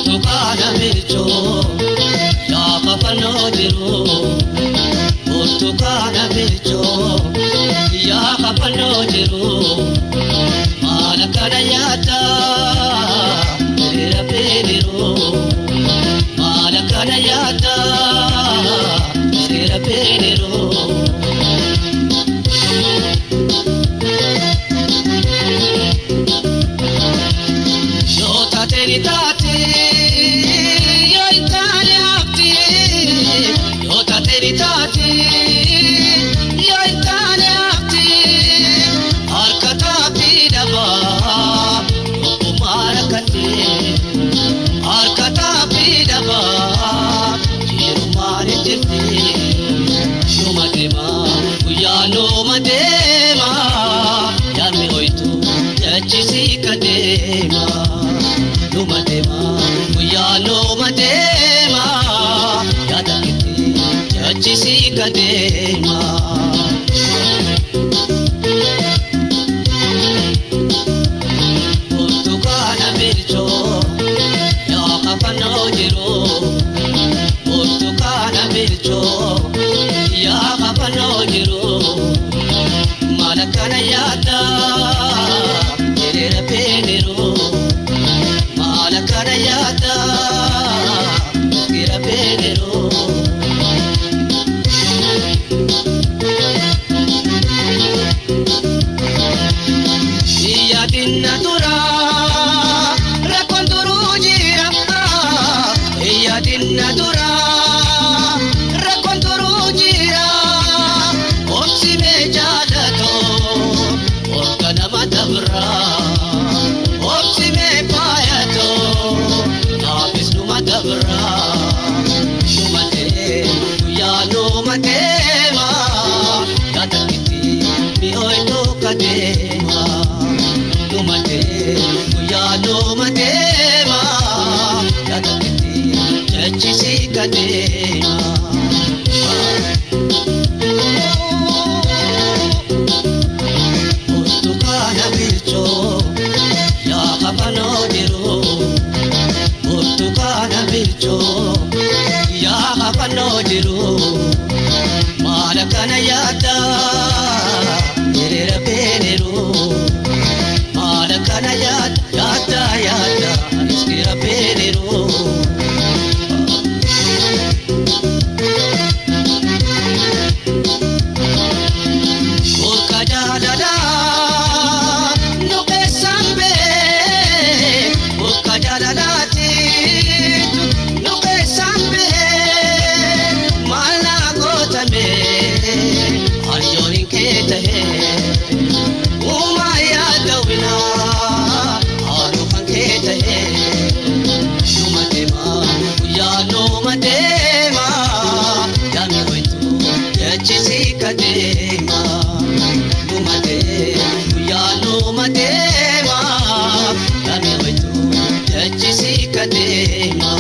Burtukaana bilchoo yaa kafaloo jiru. Burtukaana bilchoo yaa kafaloo jiru. Maal akkana nyaata hiriira beeniru. Maal akkana nyaata hiriira beeniru. Yoo taate ni taate yoo hin taane hafti. Yoo taate ni taate yoo hin taane hafti. Harka taaphii dhabaa ogummaa rakkate. Harka taaphii dhabaa jirummaan hin jirti. Numa deema guyyaa numa deema yaadni ho'itu jechisii ka deema. Numa deema guyyaa numa deema yaada keetti jechisii ka deema. Burtukaana bilchoo yaa kafaloo jiru. Burtukaana bilchoo yaa kafaloo jiru. Maal akkana yaadda hiriira beeniru. Maal akkana yaadda hiriira beeniru. Yaadinna dura rakkoon duruu jira. Yaadinna dura rakkoon duruu jira. Obsi mee jaalatoo olka nama dabra. Obsi mee faayatoo naafis numa dabra. Numa ta'ee guyyaa numa deema yaada keetti mi'ooytuu ka deema. Numa ta'ee guyyaa numa deema yaada keetti jechisii ka deema. Burtukaana bilchoo yaa kafaloo jiru. Burtukaana bilchoo yaa kafaloo jiru. Maal akkana yaadda hiriira beeniru. Maal akkana yaadda yaadda yaadda hiriira beeniru. Burka jaalalaa nu keessaan bee. Burka jaalalaatiitu nu keessaan bee. Maal naa gootame harjoon hin kee ta'e. Uumaa yaada winaa haaduu kan kee ta'e. Numa deema guyyaa numa deema yaadni ho'itu jechisii ka deema. Numa deema guyyaa numa deema yaadni ho'itu jechisii ka deema.